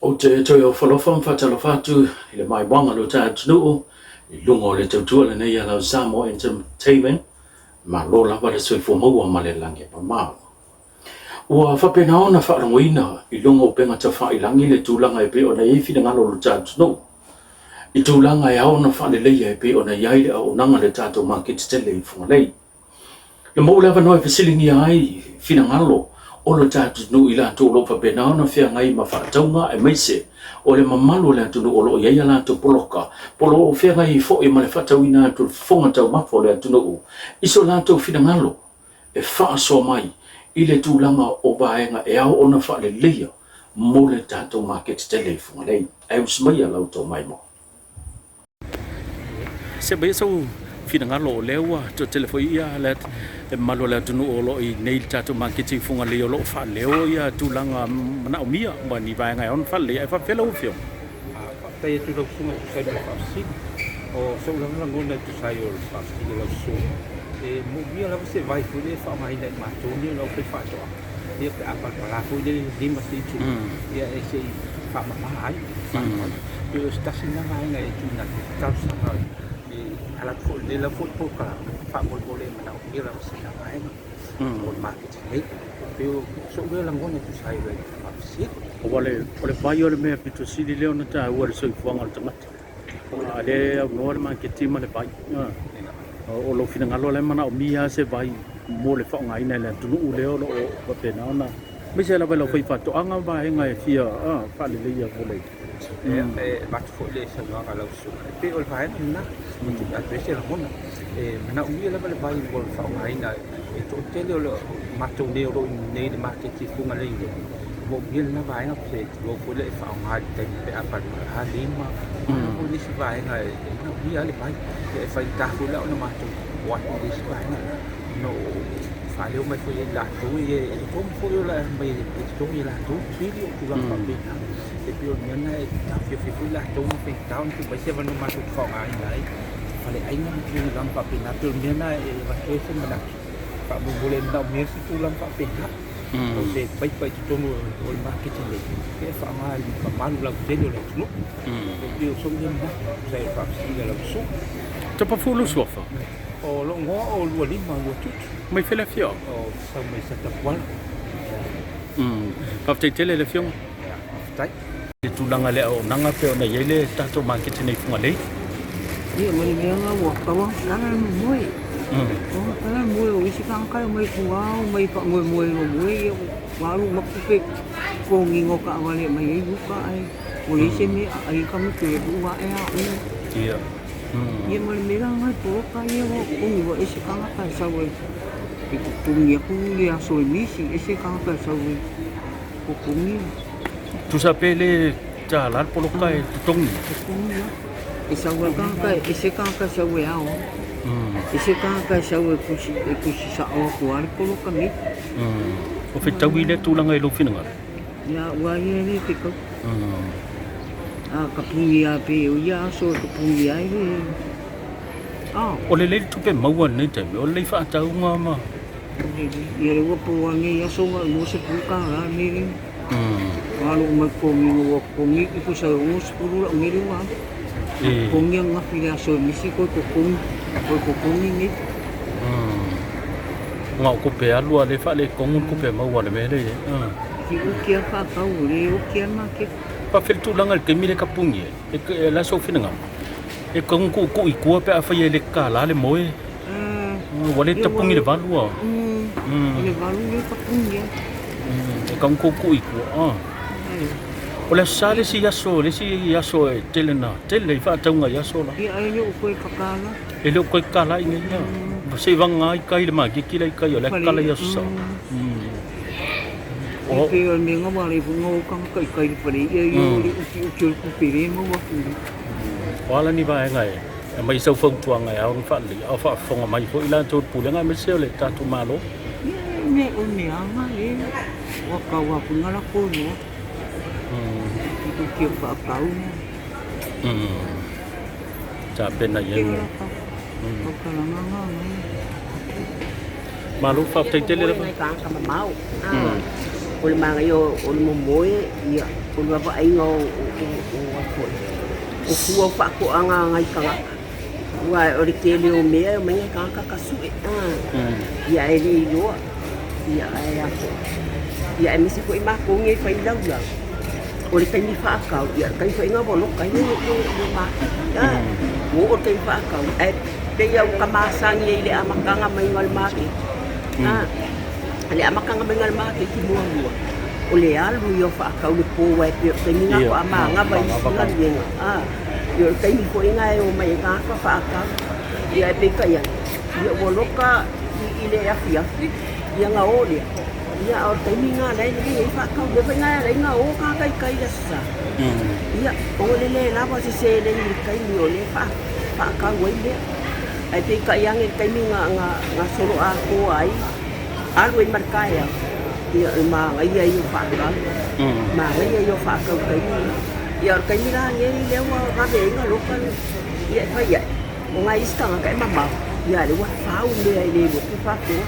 Ou te toe ofalofa ma faatalofa atu i le maimoaga o lo ta atunuu i luga o le tautua lenei a lau Samoa Entertainment. Malo lava le soifua maua ma le lagi e mamao. Ua faapena ona faalogoina i luga o upega tafailangi le tulaga e pei ona i ai finagalo o lo ta atunuu i tulaga e ao ona faaleleia e pei ona i ai le auaunaga a le tatou maketi tele i Fugalei. Na maua le avanoa e fesiligia ai finagalo o lo ta atunuu i latou o lo o faapena ona feagai ma faatauga aemaise o le mamalu o le atunuu o lo o i ai a latou poloka po o lo o feagai ai foi ma le faatauina atu o le fofoga taumafa o le atunuu i so latou finagalo e faasoa mai i le tulaga o vaega e ao ona faaleleia mo le tatou maketi tele i Fugalei. Ae usi maia la outou maimoa. Se maia sou finagalo o lea ua toatele foi ia le mamalu o le atunuu o lo o i nei i le tatou maketi i Fugalei o lo o faaleo ia tulaga manaomia ma ni vaega e ono faaleleia. Ae faapefea lau Afioga? Faafetai atu i lau susuga e tusa ai ma le faafesili. O sou lava lagona e tusa ai o le faafesili a lau susuga, e moomia lava se vai foi lea e faaaogaina e matou nei o le aufaifaatoaga, ia pe a palapala foi lele le lima se i tulou, ia e se i faamama ai, faano ai. Pei o se tasi lena vaega e tuuina atu ai talosaga e ala atu foi i lenei lava foi polokalame, faamolemole e manaomia lava se na vaega mo le maketi nei. Pei o sou lea lagona e tusa ai o le faafesili. Aua o le vai o le mea pito sili lea ona taua i le soifuaga o le tagata. A o lea e aunoa le maketi ma le vai. O lou finagalo la e manaomia lava se vai mo le faaaogaina e le atunuu lea o lo o faapena ona, aemaise lava i le aufaifaatoaga ma vaega e fia faaleleia mo le. E avatu foi le saunoaga a lau susuga, e pei o le vaega lena e tuuina atu ai se lagona. E manaomia lava le vai mo le faaaogaina e toatele o matou nei o lo o i inei i le maketi i Fugalei nei, e manaomia lena vaega pe tulou foi lea e faaaoga i le taimi pe a palapala lima, o a foi nisi vaega e manaomia ai le vai. Ia e faigata foi la ona matou o atu i le isi vaega lena, ona o faaleo mai foi e i latou e totogi foi o le a aumai e totogi e latou pili o tulaga faapena. E pei o le mea lena e taofiofi ai foi latou ma faigata ona tuu mai se avanoa matou te faaaogaina ai faleaiga ma tulaga faapena. E pei o le mea lena e avatu ai se manatu faamolemole e manaomia se tulaga faapena o se paipa i totonu o le maketi nei e faaaoga e le mamalu lautele o le atunuu. E pei o sou lea manatu e tusa ai o le faafesili a lau susuga. Tapafu lou suafa? O lou igoa o Lualima Luatutu. Mai fea le afioaga? O sau mai Satapuala. Faafetai tele i le afioga. Faafetai. Le tulaga i le auaunaga pei ona i ai le tatou maketi nei i Fugalei. Ia ma le mea la ua tauagata le moe. Tauagata le moe o isi tagata e omai i tua omai faamoemoe i lo moe ia ua alu uma tupe totogiina o taavale e aumai ai uta ae ua leai se mea e aai ai tamaiti o lea foi ua ae aoga. Ia ma le mea la lena i poloka ia ua totogi ua ese tagata e sau e totogi atu le aso e misi ese tagata e sau e totogi. Tusa pe le tala le poloka e totogi. Totogi lava. E sau lava le tagata, e ese tagata e sau e ao. Ese tagata e sau e tusi, e tusi sa'o atu lava le poloka nei. O fetaui lea tulaga i lou finagalo? Ia, ua ia e le fetau. A ka puni lava pei o ia aso e tapuni ai le. O lelei le tupe maua i lenei taimi, o lelei faatauga ma. Ia lea ua po nei aso na o le $20 lenei lea. Ua alu uma i totogi ina ua totogi tusa e 60 lau mea lea ua alu. Na totogi ananafi i le aso e misi toe totogi, toe totogi nei. Na o tupe alu a o lea e faaletonu le tupe maua i le mea lea e i ai. E oti lava faatau, e le oti lava le maketi. Faafefea le tulaga i le taimi lea e tapuni ai? O le a sou finagalo? E tatau ona tuutuu i tua pe afai e le tatala le moe. Ua le tapuni i le 8 a. O le 8 lea e tapuni ai. E tatau ona tuutuu i tua. O le Aso Sa le isi aso, le isi aso e tele na tele ai faatauga i aso la. Ia e le o toe tatala. E le o toe tatala i nei ia. Seiavagana i tai i le maketi la i tai o la e tatala i Aso Sa. E pei o le mea lena ua ala ai foi ona o tagata i tai i le fale i'a ia o le utiuti o le tupe lea e maua atu i. O a la ni vaega e aumai sau fautuaga e ao ona faaleleia a o faafofoga mai foi latou i le Pulega aemaise o le tatou Malo? Ia e o le mea lava lena lea ua tau atu na latou iloa. Utiuti o le faatau. Tapena i ai. Tautalaga na. Malo, faafetai tele lava. Nai tagata mamao. O le manaia o le momoe, ia, O le vaavaaiga o o fua o faatoaga a nai tagata, aua o le tele o mea e omai nai tagata tasue, ia ae le iloa, ia ae a foi, ia aemaise foi matou nei e fai laulau, o le taimi faatau, ia o le taimi foi lena ua loka ai le maketi, ua oo i le taimi faatau, ae pei lava ua ta masani ai i le amataga mai o le maketi, le amataga mai o le maketi muamua, o le alu ia o faatau i le po aua e pei o le taimi lena faatoa manava isi galuega, ia o le taimi foi lena e omai ai tagata faatau. Ia ae peitai ane, ia ua loka i le afiafi, ia ona o lea, ia a o le taimi lena o la e lelei ai faatau. O le mea foi lena e ala ai ona o tagata i tai i le Aso Sa, ia ona o le le lava o se seleni i le taimi o lea e faatau ai mea. Ae peitai ane i le taimi na soloatoa ai, alu ai ma le taeao, ia o le manaia ia o faatau, manaia ia o faatau i taimi na. Ia o le taimi la lenei lea ua vave ai ona loka le, ia e fai ae, o nai isi tagata e mamao, ia a o lea ua fau mea e le iloa pe faapefea.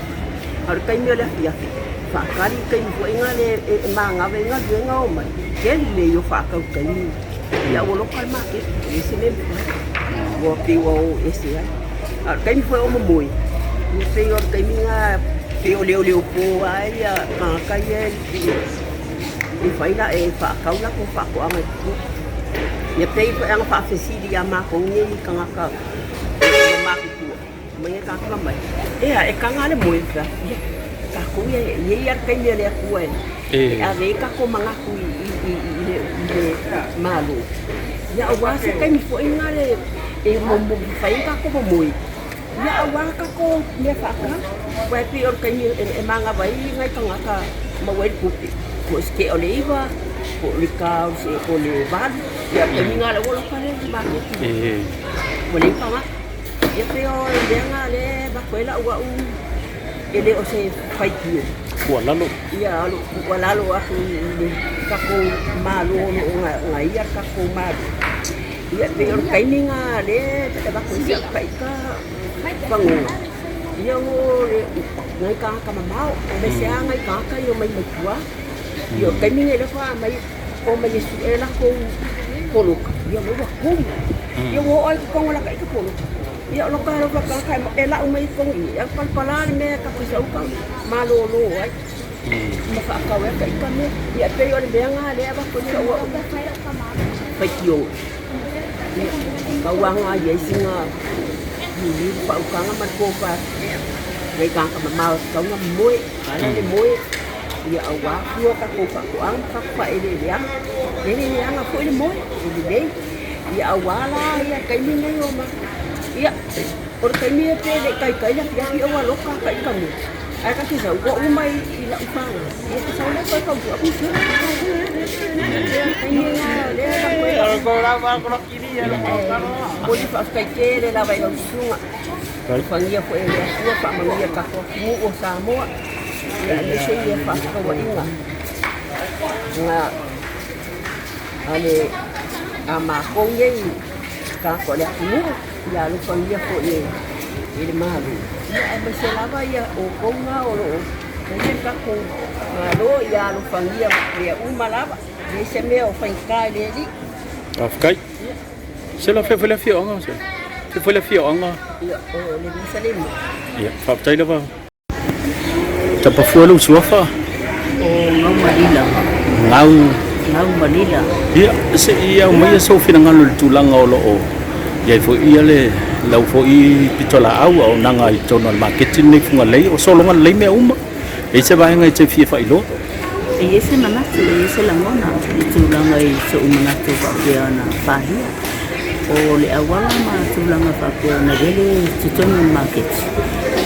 A o le taimi o le afiafi, faatali le taimi foi lena e manava ai galuega omai, tele lelei o faatau i taimi na. Ia ua loka le maketi, e leai se mea e mafai, ua pei ua o ese ai. A o le taimi foi o momoe, ia pei o le taimi lena, pei o leoleopo lava ia tagata ia e fai la, e faatau latou faatoaga i tua. Ia pei foi ana faafesili ia matou nei tagata matutua, mai e tagata mai, ea e taga le moe, ia tatou ia e i ai lava le taimi a le Atua e ave ai tatou manatu i le Malo, ia aua se taimi foi lena e fai ai tatou momoe, ia aua tatou mea faatau. Aua e pei o le taimi e manava ai nai tagata e maua ai le tupe, po o se tea o le 9, po o le ta o le 8, ia o le taimi lena ua loka le maketi, ua leai tagata. Ia pei o le mea lena lea e avatu ai lau au e le o se faitio. Tuualalo. Ia, o lou tuualalo atu i le tatou Malo o lo o gaia le tatou Malo, ia pei o le taimi lena lea e avatu ai si au ita faguna, ia o nai tagata mamao, aemaise lava nai tagata ia omai mai tua. Ia o le taimi lenei lea faatoa aumai omai e sue latou poloka, ia o lea ua tumu. Ia ua oo lava i totonu o lata ita poloka. Ia o lota alofa tagata e lau mai i totonu i i, ae palapala le mea e tatou sauka malolo ai ma faatau ai ata ita mea. Ia e pei o le mea lena lea e avatu ai sau au faitioga. Ia, tauaga i ai sina liuliu faautaga ma le tofa nai tagata mamao e tatau ona moe, ala le moe, ia aua fua tatou faatoaga ma tatou faaeleeleaga. E le leaga foi le moe, e lelei. Ia aua la ia taimi nei o ma ia o le taimi e pe le i taitai le afiafi ua loka ka ita mea. Ae ta te sau ua uma i lau fānau, ia ta sau lea toe tautua atu i tua. Taimi na lea e Momoli faafetai tele lava i lau susuga. Alofagia foi e le Atua faamanuia le tatou atunuu o Samoa, ia aemaise ia faafetauaiga na a le a matou nei tagata o le atunuu, ia alofagia foi e le Malo, ia aemaise lava ia outou na o lo o faia le tatou Malo, ia alofagia mea uma lava, e leai se mea o faigata i le Alii. Faafetai. Se la fea foi le afioaga se. Fea foi le afioaga. Ia, o Levisalema. Ia, faafetai lava. Tapafua lou suafa. O Gaumalila. Gau. Gaumalila. Ia, se i aumaia sou finagalo i le tulaga o lo o i ai foi ia le lau foi pitolaau a o naga i totonu o le maketi lenei Fugalei, o sologa lelei mea uma. E i ai se vaega e te fia faailoa? E i ai se manatu, e i ai se lagona i tulaga i so'u manatu faapea ona pahia. O le auala ma tulaga faapea ona vele i totonu o le maketi,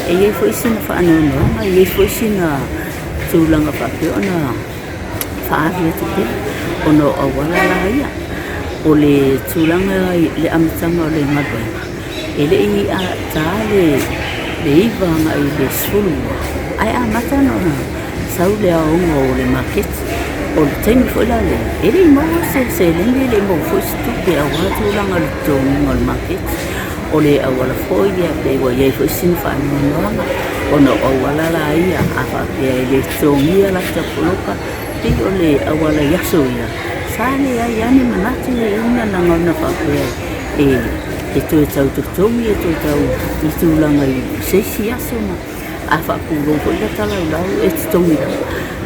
e i ai foi sina faanoanoaga, e i ai foi sina tulaga faapea ona faaali atu pea ona o auala la ia. O le tulaga i le amataga o le galuega, e le i ta le 9 agai i le 12, ae amata ona sau le aoga o le maketi. O le taimi foi la lea, e le i maua se seleni, e le i maua foi se tupe aua tulaga o le totogiina o le maketi. O le auala foi ia pei ua i ai foi sina faanoanoaga ona o auala la ia a faapea e le totogia lata poloka, pei o le auala i aso ia, Sa leai lava ni manatu e una lagona faapea e toe tau totogi, e toe tau i tulaga i se isi aso ma a faapulou foi lata laulau e totogi lava.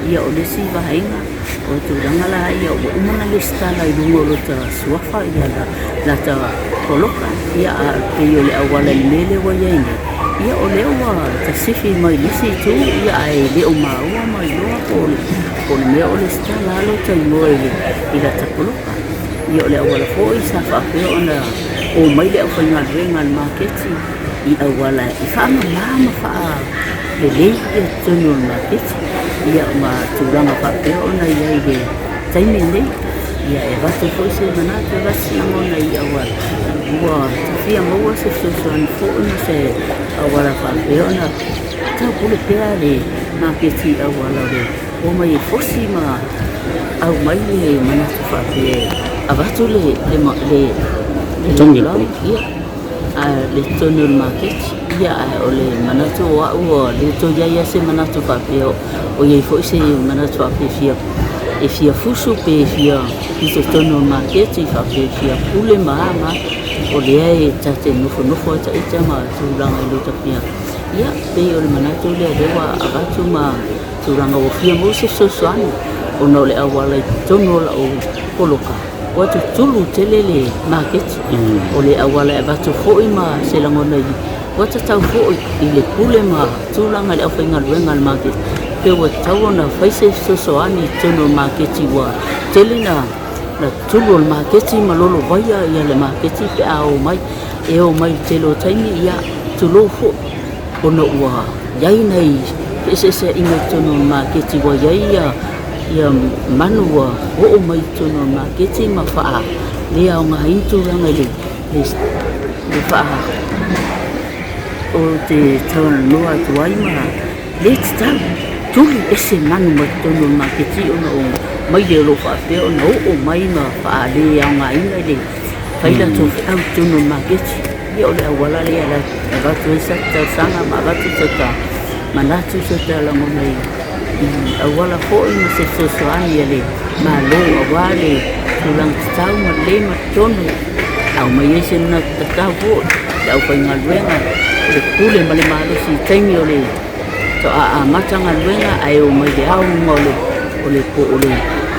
Ia o le isi vaega o le tulaga la ia ua uma ona resitala i luga o lota suafa lata poloka, ia ae pei o le auala i le mea lea ua i ai nei, ia o lea ua tasifi mai le isi itu, ia ae le o maua ma iloa po o le mea o resitala lava lota igoa i lata poloka. Ia o le auala foi sa faapea ona omai le aufaigaluega a le maketi i auala e faamama ma faalelei totonu o le maketi, ia ma tulaga faapea ona i ai i le taimi lenei. Ia e avatu foi se manatu, e avatu se lagona i auala ua fia maua se fesoasoani foi ma se auala faapea ona taupule pea le maketi i auala o le omai e fosi ma aumai le manatu faapea e avatu le laulau ia le totonu o le maketi. Ia ae o le manatu o au ua le toe i ai lava se manatu faapea o i ai foi se manatu faapea e fia fusu pe fia i totonu o le maketi faapea e fia pule ma a ma a. O lea e ta te nofonofo lava ita ma tulaga i lota fia. Ia pei o le manatu lea o lea ua avatu ma tulaga ua fia maua se fesoasoani ona o le auala i totonu o lau poloka ua tutulu tele le maketi. O le auala e avatu foi ma se lagona i ua tatau foi i le pule ma tulaga i le aufaigaluega a le maketi pe ua tatau ona fai se fesoasoani i totonu o le maketi ua tele na tutulu o le maketi ma lolovaia ia le maketi pe a omai. E omai i le tele o taimi ia tulou foi ona ua i ai nai feeseeseaiga i totonu o le maketi ua i ai ia manu ua oo mai i totonu o le maketi ma faaleaogaina tulaga i le faa o te talanoa atu ai ma le tatau tuli ese manu mai totonu o le maketi ona o maile o lo o faapea ona oo mai ma faaleaogaina le fai latou feau i totonu o le maketi. Ia o le auala lea e avatu ai sata talosaga ma avatu sata manatu sata lagona i auala foi ma se fesoasoani a le Malo aua le tulaga tatau ma lelei ma totonu aumai ai se manatu tatau foi i le aufaigaluega le pule ma le malosi i taimi o le faatoa amata galuega ae omai i le aoga o le po o le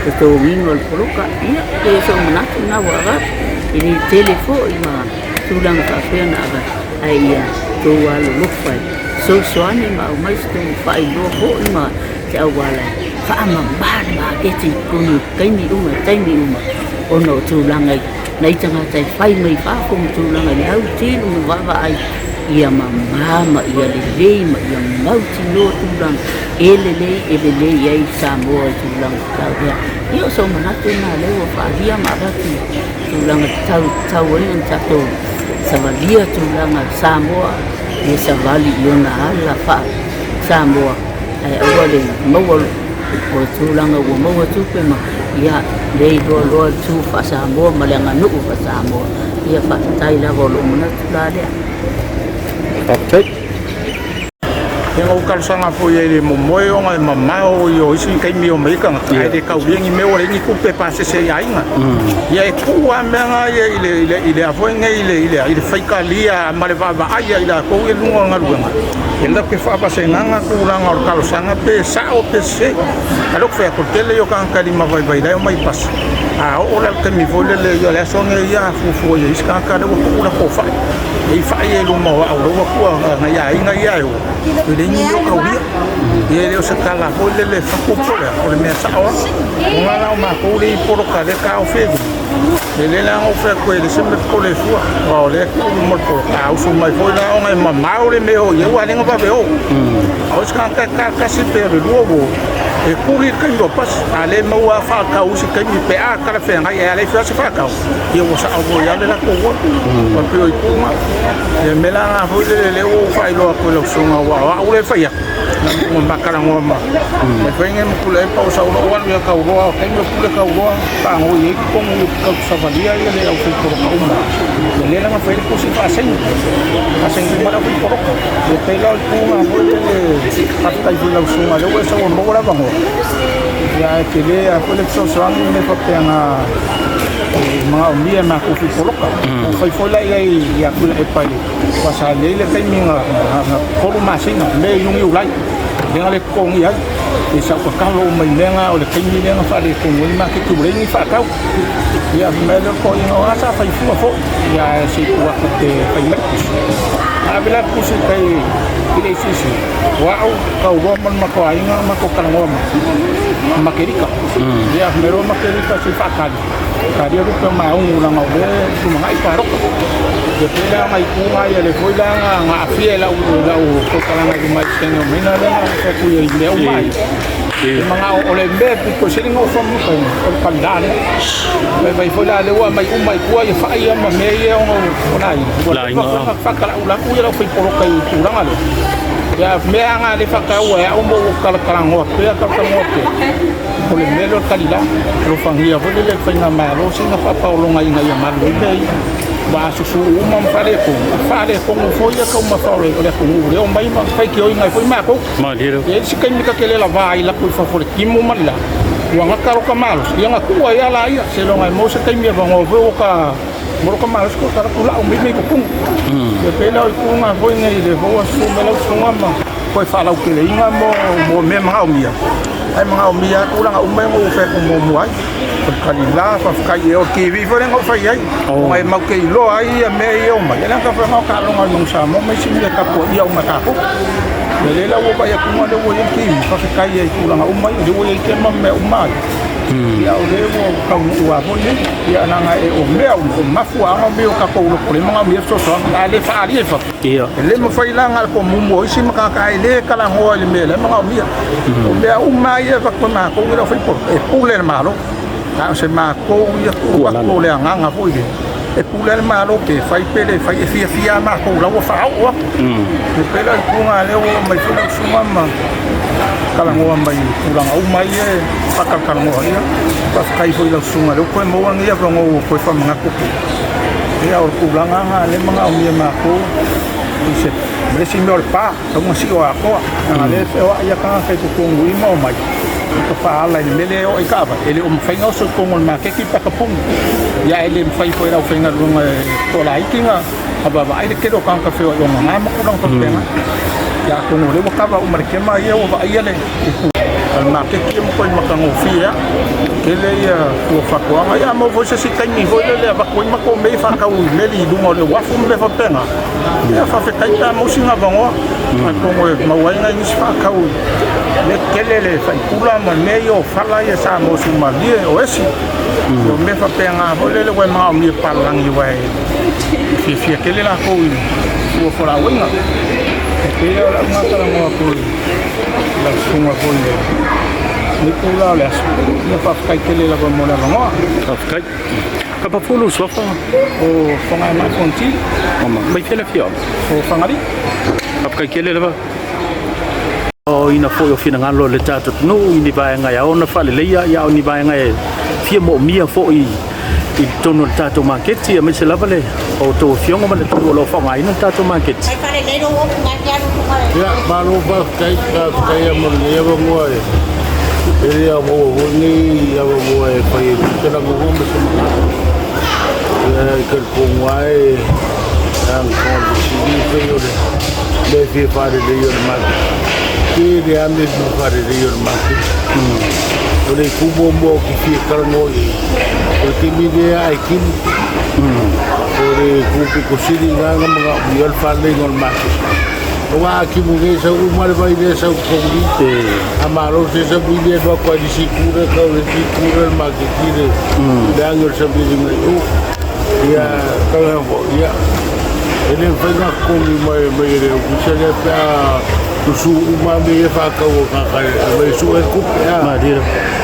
totogiina o le poloka. Ia pei o sou manatu lena ua avatu e le tele foi ma tulaga faapea ona avatu ae ia outou alolofa e fesoasoani ma aumai se tou faailoa foi ma se auala e faamama le maketi i totonu i taimi uma taimi uma ona o tulaga i nai tagata e fai mai fafo ma tulaga i le autilo ma vaavaai ia mama ma ia lelei ma ia mautinoa tulaga e lelei e lelei ai Samoa i tulaga tatau lea. Ia o sou manatu lena lea ua faaalia ma avatu i tulaga tatau e tatau ai ona tatou savalia tulaga Samoa ia savali i ona ala faa-Samoa ae aua le maua o tulaga ua maua tupe ma ia le iloa loa le tu faa-Samoa ma le aganuu faa-Samoa. Ia faafetai lava o lou manatu la lea. Faafetai. Ia na ou talosaga foi ai i le momoe ona e mamao i o isi taimi o mai ai tagata ae le taulia ni mea ua leai ni tupe e pasese ai aiga. Ia e tuu lava mea na ia i le i le i le a foi nei i le i le i le faitalia ma le vaavaai ia i latou ia i luga o le galuega. E latou te faavasegaga tulaga o le talosaga pe sao pe sese. Ae o lea ou te fai atu, o le tele ia o tagata e limavaivai la e omai i pasi, a oo la i le taimi foi lele ia o le aso lenei ia a fuafua i ai isi tagata lea ua tuu latou fai, e i fai ia i luma o au, o lea ua tuu nai aiga ia e o, e leai ni mea o taulia. Ia e le o se tala foi lele e fatu po o le a, o le mea sao lava. O lena la o matou lea i poloka lea e taofi ai i luma, E le la ona ou fai atu e leai se mea popole fua, aua o lea e tuu i luma o le poloka. A usu mai foi la ona e mamao le mea o i ai, ua ala ai ona vave o. A o isi tagata e ta tasi pe o le lua uo, e tuli i le taimi o pasi. A le maua lava faatau isi taimi pe a talafeagai ae a leai foi lava se faatau, ia ua sao foi lava le latou ola. Ua pei o itu na. Ia o le mea la lena foi lele lea ua ou faailoa atu i lau susuga aua o au lea e fai atu, Ua ma talanoa ma e fai nei ma pule ai pau sau loa alu ia tauloa o taimi o pule tauloa faanoi ai totonu i tau savalia ia le au fai poloka uma ia lea la na fai le tusi faasaini faasaini uma le au fai poloka ia pei la o le tu na foi lele faafetai foi i lau susuga lea ua e sau e maua le avanoa. Ia ae tele lava foi le fesoasoani ma mea faapena e manaomia e matou fai poloka. Ua fai foi la i ai ia Tuilaepa i le aua sa i ai le taimi na 3 masina, Me, Iuni, Iulai lea na le totogia ai. Ia sa ou tatalo uma i mea na o le taimi lea na faaletonu ai le maketi ua leai ni faatau. Ia fai mai lea o le toeaina, o la sa fai fua foi, ia ae se i tuu atu e te fai mai le tusi. Na ave la le tusi i tai i le ACC, o au, Tauroa ma le matou aiga na matou talanoa ma Makerita. Ia fai mai loa Makerita se i faatali, talia lupe o Maunu leaga o lea e lumanai palota. Ia pei la o nai itu na ia lea foi la na aafia i lau tautalaga i luma i le taimi o Maina lea na fai atu i mea uma ia. E manao o le mea pito sili ona ou faamamafaina o le palila lea. Vaivai foi la lea ua aumai uma i tua ia fai ia ma mea ia ona o le aiga. Ua leva foi ona faatalaula atu ia le aufai poloka i le tulaga lea. Ia mea lava na le faataua e au ma ou talatalanoa pea talatalanoa pea, o le mea lea o le kalila. Alofagia foi lele e le faigamalo sina faapaologa ina ia malu ai mea ia. Ua asusu uma ma faaletonu, a faaletonu foi ia taumafa o le atunuu lea omai ma faitioina ai foi matou. E i ai isi taimi ta te le lava ai latou i fafo i le timu ma le la, ua gata lota malosi, ia ona tuu ai lava laia, seiloga e maua se taimi avanoa foi ua ta maua lota malosi toe ta alu atu lau mai mea i totonu. Ia pei la o itu na foi nei lea foi ua susu mai lau susuga ma toe faalauteleina mo mea manaomia, ae manaomia lava tulaga uma ia na ou fai atu muamua ai. O le kalila, faafetai i o le TV foi lea na ou fai ai, ona e matou te iloa ai ia mea ia e omai, ia leaga tatou o taaloga a le Manu Samoa ma isi mea e tapuaia uma e tatou. Ia lea la ua vaai atu lea ua i ai le TV, faafetai ai i tulaga uma ia, lea ua i ai kema ma mea uma ia. Ia o lea ua taunuu lava foi nei. Ia leaga o mea uma, o mafuaaga o mea o tatou loto le manaomia fesoasoani, a le faaalia i fafo, e le mafai la na o le tomumu o isi matata ae le talanoa i le mea la e manaomia. O mea uma lava ia e avatu e matou ia le aufaipolo, e pule le Malo. A o se matou ia tuu atu o le agaga foi lea, e pule lava le Malo pe fai pe le fai, e fiafia lava matou o la ua faaoo atu. E pei la o le tulaga lea ua oo mai foi lau susuga ma talanoa mai i tulaga uma ia e faatalatalanoa. Ia faafetai foi i lau susuga o lea ua toe maua lenei avanoa ua toe faamanatu atu. Ia o le tulaga lena o lea e manaomia e matou i se ma le isi mea o le pa. Tau na sio atoa, leaga o lea e feoai lava tagata i totonu i ma omai, i ka faaala i le mea lea e oo ai taavale, e le o mafai ona oso i totonu o le maketi pe a tapuni. Ia ae le mafai foi e le aufaigaluega e toalaiti ona vaavaai le tele o tagata feoai ogaga ma tulaga faapena. Ia atonu o lea ua kava uma e le kema ia ua vaaia le A o le maketi e matuai matagofie lava, tele ia fua faatoaga, ia a maua foi se isi taimi foi lele e avatu ai matou mea ia faatau i meli i luga o le uafu ma mea faapena. Ia faafetai pe a maua sina avanoa, atonu e maua ai nai nisi faatau mea tetele le faipula ma mea ia o fala ia sa mo Sumalie o esi. O mea faapena foi lele ua e manaomia e papalagi aua e fiafia tele latou i fua fualaauaina. E pei o lau lena talanoa atu i lau susuga foi i lenei itula o le aso. Ia faafetai tele lava mo le avanoa. Faafetai. Kapa fou lou suafa? O Fagaemae Fonoti. Mai fea le afioaga? O Fagalii. Faafetai tele lava. Aoina foi o finagalo o le tatou atunuu i ni vaega e ao ona faaleleia, ia a o ni vaega e fia moomia foi i totonu o le tatou maketi, aemaise lava le outou afioga ma le atunuu o lo o faaaogaina le tatou maketi. Ia, malo faafetai, faafetai lava mo lenei avanoa e e le ao maua foi lenei avanoa e fai ai foi se lagona ma se manatu. Ia, e talitonu lava e ana le fesili e pei o le mea e fia faaleleia o le maketi. Tele lava mea e fia faaleleia o le maketi. O le itu muamua ou te fia talanoa i ai, o le taimi lea a e timu, o le itu pito sili lena na manaomia le faaleleiga o le maketi. Aua a timu nei sau uma le vai lea sau totonu i i, a malo se savili e alu atu lava i le isi itu lea tau i le isi itu lea o le maketi le agi o le saviliga i o. Ia, talu ai foi, ia, e le mafai ona totogi mai mai e le ofisa lea pe a susu uma mea ia faatau a tagata e aumai e sue le tupe a.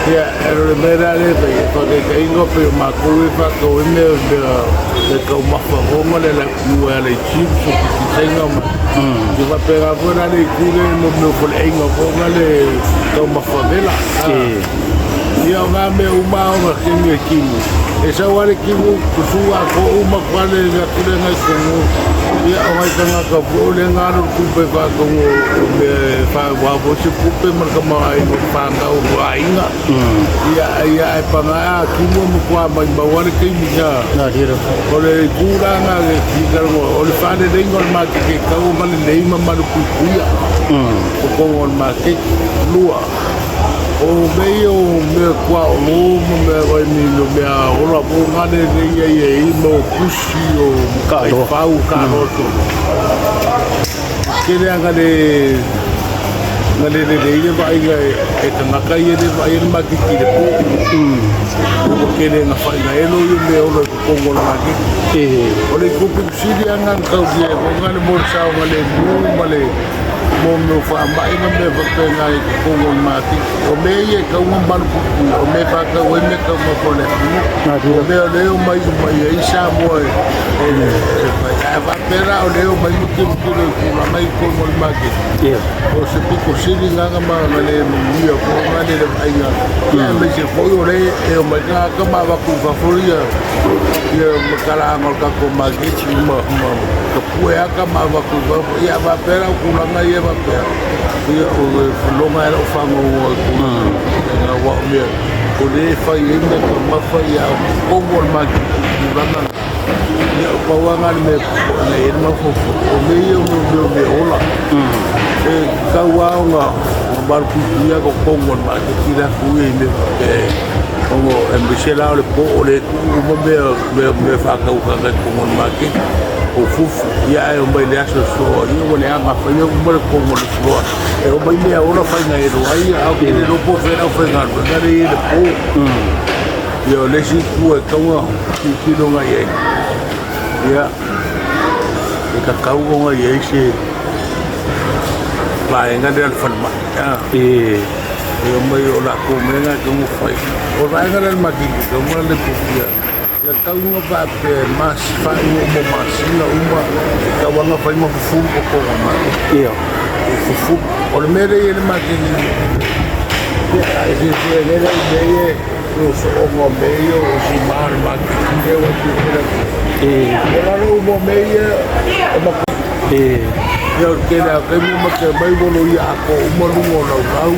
Ia, o le mea la lea e fai, e faataitaiga pei o matou e faatau ai mea mea e taumafa foi ma le atunuu e ala i chips o pikisaina ma ia faapena foi la le itu lea mo mea o faleaiga foi na le taumafa vela. Ia o ngā mea uma o ngā kemi e kimu. E sau ale kimu, kusu a ko uma kwa le le kule ngai kongo. Ia o ngai tangata fo le ngā ro kupe wha kongo o me wha wā fo se kupe ma ka ma ai mo wha ngā o ainga. Ia ia e panga a kimu mo kwa mai ma wale kimi nga. O le kūranga ke kikarongo, o le whane reinga o le makeke kau ma le nei ma malu puipuia. O kongo o le makeke, lua. O mea o mea kua o lō ma mea wai ni no mea ola mo ngane nei ai e i mo kusi o kaifau ka roto. Kere anga le nga le le le ile vai nga e tangaka ia le vai le makiki le po. O kere nga whai nga elo i mea ola i kongo le makiki. O le kupi kusiri anga kau dia o nga le mo sao nga le mu ma le mo mea faama'i ma mea faapena i totonu o le maketi. O mea ia e tau ona malupuipuia, o mea e faatau ai mea taumafa o le atunuu. O mea o lea e omai uma i ai Samoa e fai. Ae faapea la o lea e omai ma tilotilo i tulaga i totonu o le maketi, o se pito sili lena ma le manuia foi lena le vaaiga, aemaise foi o lea e omai tagata ma avatu i fafo ia matalaaga o le tatou maketi ma tapue ata ma avatu i fafo. Ia faapea la o tulaga ia faapea, ia o le loga e lau fagogoa i tulaga aua o mea o lea e fai ai mea taumafa, ia o totonu o le maketi i tulaga na. Ia o pau lava le mea e i ai le mafaufau, o mea ia o mea ola e tatau lava ona malupuipuia totonu o le maketi la atu ia i mea faapea ona aemaise la o le po o lea e tuu uma mea faatau tagata i totonu o le maketi o fufu, ia ae omai le aso soa ia ua leaga faia uma le totonu o le floor e omai mea ola faiga e loa ai a o ke le iloa po o fea le aufaigaluega lea e i ai le po. Ia o le isi itu e tatau ona tilotilo agai i ai, ia e tatau ona i ai se vaega lea o le falemai. E omai o latou mea na e tatau ona fai. O le vaega lea o le maketi e tatau ona lipoti ia tatau ona faapea e faaiuga uma o masina uma e tatau lava ona fai ma fufulu totonu o le maketi. Fufulu. O le mea lea e i ai le maketi, ia a e silasila nei la i mea ia o sooga o mea ia o sima o le maketi lea ua tilotilo atu. O lalo uma o mea ia e Ia o le tele lava o taimi ma te aumai ua loia atoa uma luga o laulau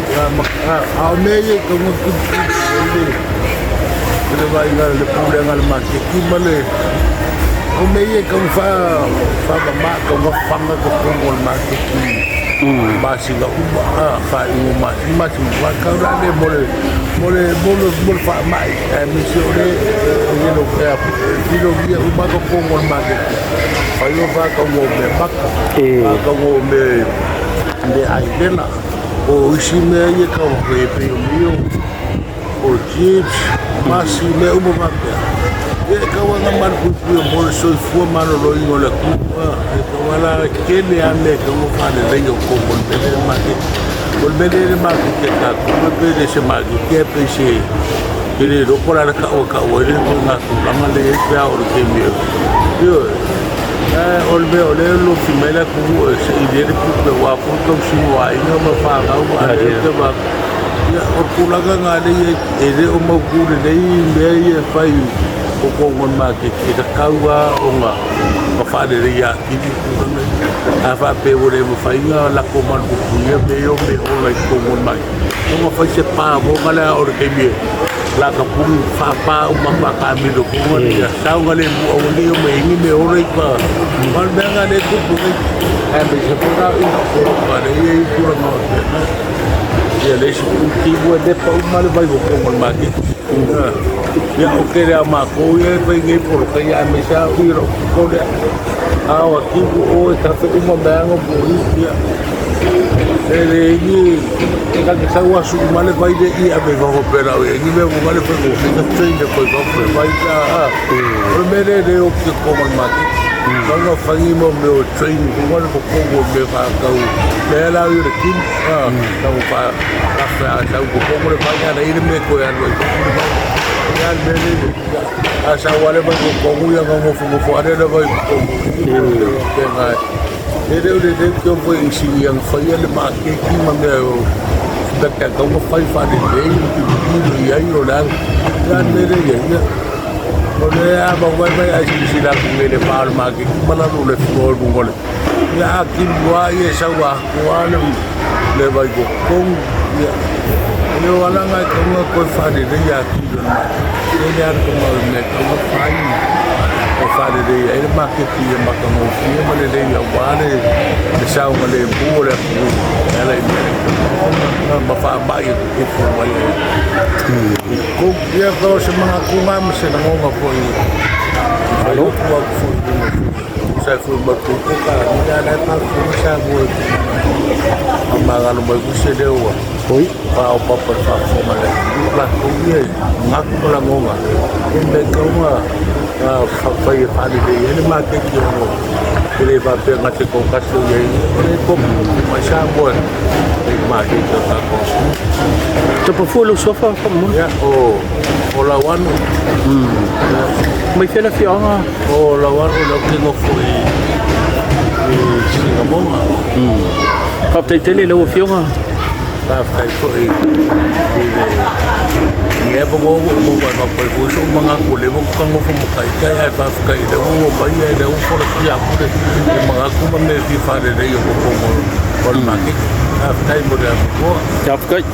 a o mea ia e tatau ona tilotilo i ai le vaaiga le pulega a le maketi ma le o mea ia e tatau ona faamama e tatau ona faga totonu o le maketi masina uma faaiuga o masina masina uma tatau la lea mo le mo le mo le mo le faamai aemaise o le filogia uma totonu o le maketi fai o faatauga o mea maka faatauga o mea aivela o isi mea ia taumafa e pei o mea o chips masi mea uma faapea ia e tau lava ona malupuipuia mo le soifua maloloina o le atunuu e tau lava la tele lava mea e tatau ona faaleleia o totonu o le mea lea le maketi o le mea lea le maketi a tatou e pei e le o se maketi ae pei se e le iloa po o le a le tau e tau ai le ituaiga tulaga lea e i ai pe a oo i le taimi e ioe ae o le mea o lea e lofi mai le atunuu e saili ai le tupe aua foi tausiga o aiga ma fanau ma alii te ma ia o le tulaga lena lea e le o mautu lelei mea ia e fai o totonu o le maketi e tatau lava ona faaleleia atili tulaga ia. A faapea ua le mafai ona lako malupuipuia mea ia o mea ola i totonu o le maketi ona fai se pa moga lea o le taimi e lakapuli faapa uma faataamilo foi ia saogalemu aua ne i omai ai ni mea ola i tua. O le mea lena lea e tupu nei aemaise foi la ina poloka lea e i ai tulaga faapena. Ia le isi timu e lepa uma le vai o totonu o le maketi. Ia o tele lava o matou ia e fai nei poloka ia aemaise lava i lou pito lea. A o atimu o e tafe uma mai lava ona ia e leai ni e ta te sau asu uma le vai lea i ave i fafo pe la o i ai ni mea ua le fai o train e koe fafo e vai pe a o le mea lea e le o ki totonu o le maketi. Tau ona fai ni mau mea o train i luga o le totonu o mea faatau mea la i le timu tau fa a sau i totonu le vai a leai le mea e toe alu ai fafo le vai. Ia le mea lea a sau lava le vai i totonu ia ona nofonofo lava lea o le vai i totonu faapena e le o lelei ke foi i sili ana faia le maketi ma mea o faapea e tatau ona fai faalelei ma tilotilo i ai o le a le a le mea lea e i ai. Ia, o lea a vaevae ae silasila atu nei i le va o le maketi ma lalo o le floor i luga o le ia a kilu lava ia e sau atoa le le vai totonu ia e o ala na e tatau ona toe faalelei atili o le maketi e le ala tonu o le mea e tatau ona fai e faalelei ai le maketi ia matagofie ma lelei aua le le saogalemu o le atunuu e ala i mea e ma faamai e tutupu mai ai i totonu. Ia o se manatu ma se lagona foi i fai atu atu foi i luga tusa ai foi ma le tutuka ni a lai faafofoga Samoa i faamagalo mai foi se leo ua faaopapa i le faafofoga a le atunuu latou ia i manatu ma lagona i mea e tatau ona fai e faalelei ai le maketi ona e le faapea na te toatasi o i ai o lea e tofu mai Samoa i le maketi o tatou atunuu. Tapa fua lou suafa faamolemole. Ia, o Lauano. Mai fea le afioaga? O Lauano lea ou te nofo i Sinamoga. Faafetai tele i lau afioga. Faafetai foi i le lea avanoa ua ou maua e avatu ai foi sou manatu o lea ua ta nofo ma taitai ae faafetai o lea ua ou aumaia lea ua folasia atu le manatu ma mea e fia faaleleia i totonu o le maketi. Faafetai mo le avanoa. Faafetai.